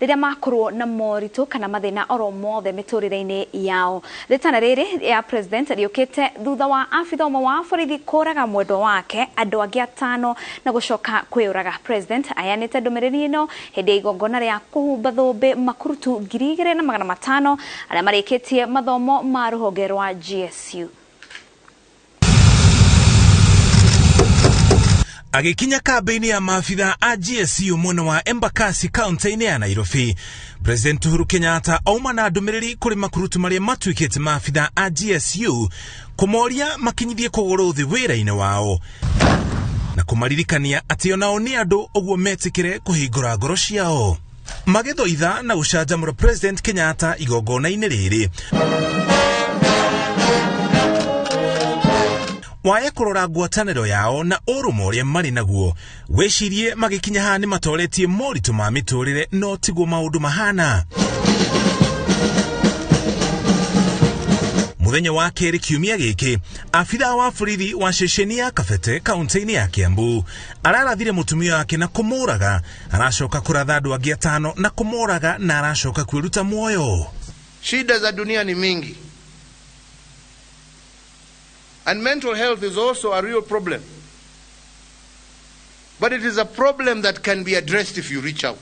Rĩrĩa makorwo na moritũ kana mathĩna oro mothe mĩtũrĩre-inĩ yao. Rĩtana rĩrĩ ya president rĩũkĩte thutha wa abitha ũmwe wa borithi kũraga mwendwa wake, andũ angĩ atano na gũcoka kwĩyũraga. President aheanĩte ndũmĩrĩri ĩno hĩndĩ ya igongona rĩa kũhumba thũmbĩ makurutu 2500 arĩa marĩkĩtie mathomo ma rũhonge rwa GSU. Agĩkinya kambĩ-inĩ ya maabitha a GSU mwena wa Embakasi kaunti-inĩ ya Nairobi, President Uhuru Kenyatta auma na ndũmĩrĩri kũrĩ makurutu marĩa matuĩkĩte maabitha a GSU kũmoria makinyithie kũgũrũ thĩ wĩra-inĩ wao na kũmaririkania atĩ onao nĩ andũ, ũguo metĩkĩre kũhingũra ngoro ciao. Magĩthoitha na gũcanjamũra President Kenyatta igongona-inĩ rĩrĩ, waye kũrora ngwatanĩro yao na ũrũmwe ũrĩa marĩ naguo, wĩcirie magĩkinya haha nĩ matoretie moritũ ma mĩtũrĩre, no tiguo maũndũ mahana. Mũthenya wa kerĩ kiumia gĩkĩ, abithaa wa borithi wa ceceni ya Kabete kaunti-inĩ ya Kiambu ararathire mũtumia wake na kũmũraga, aracoka kũratha andũ angĩ atano na kũmoraga, na aracoka kwĩruta muoyo. Shida za dunia ni mingi. And mental health is also a real problem. But it is a problem that can be addressed if you reach out.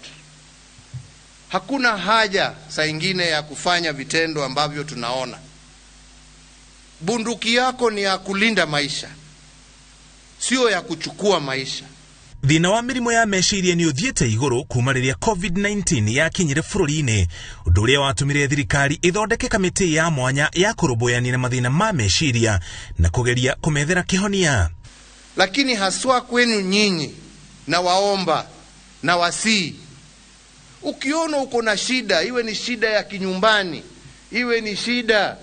Hakuna haja saa ingine ya kufanya vitendo ambavyo tunaona. Bunduki yako ni ya kulinda maisha, sio ya kuchukua maisha. Thĩna wa mĩrimũ ya meciria nĩ ũthiĩte igũrũ kuma rĩrĩa COVID-19 yakinyire bũrũri-inĩ, ũndũ ũrĩa watũmire thirikari ĩthondeke kamĩtĩ ya mwanya ya kũrũmbũyania na mathĩna ma meciria na kũgeria kũmethera kĩhonia. Lakini haswa kwenu nyinyi, na waomba na wasii, ukiona uko na shida, iwe ni shida ya kinyumbani, iwe ni shida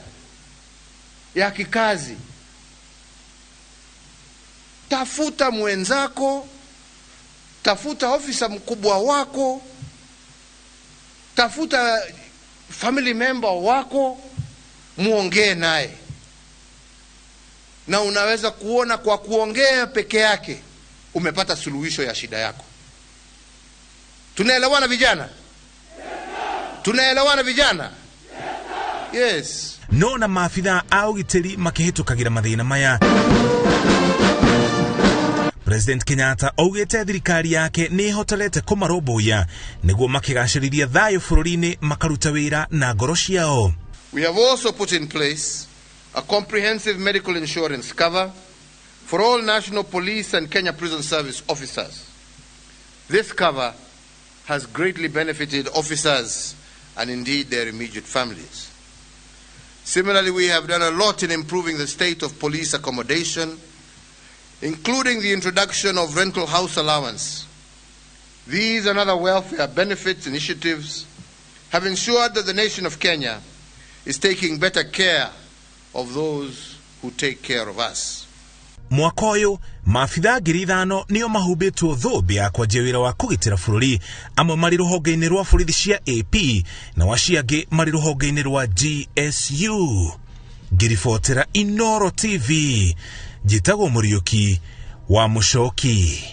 ya kikazi, tafuta mwenzako, tafuta ofisa mkubwa wako, tafuta family member wako, muongee naye, na unaweza kuona kwa kuongea peke yake umepata suluhisho ya shida yako. Tunaelewana vijana? Tunaelewana vijana? Yes. No na maabitha a ũgitĩri makĩhĩtũkagĩra mathĩna maya, President Kenyatta augĩte thirikari yake nĩ ĩhotorete kũmarũmbũiya nĩguo makĩgacĩrithia thayũ bũrũri-inĩ, makaruta wĩra na ngoro ciao. We have also put in place a comprehensive medical insurance cover for all National Police and Kenya Prison Service officers. This cover has greatly benefited officers and indeed their immediate families. Similarly, we have done a lot in improving the state of police accommodation, including the introduction of rental house allowance. These and other welfare benefits initiatives have ensured that the nation of Kenya is taking better care of those who take care of us. Mwaka ũyũ maabitha 5000 nĩo mahumbĩtwo thũmbĩ ya kwanjia wĩra wa kũgitĩra bũrũri, amwe marĩ rũhonge-inĩ rwa borithi cia AP na acio angĩ marĩ rũhonge-inĩ rwa GSU. Ngĩribotera Inoro TV, njĩtagwo Mũriũki wa Mũcoki.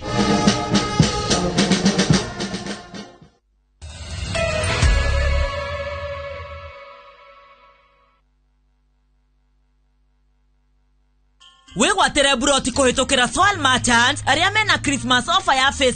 Wĩgwatĩre mburoti kũhĩtũkĩra Swal Merchants arĩa mena Christmas offer ya Phase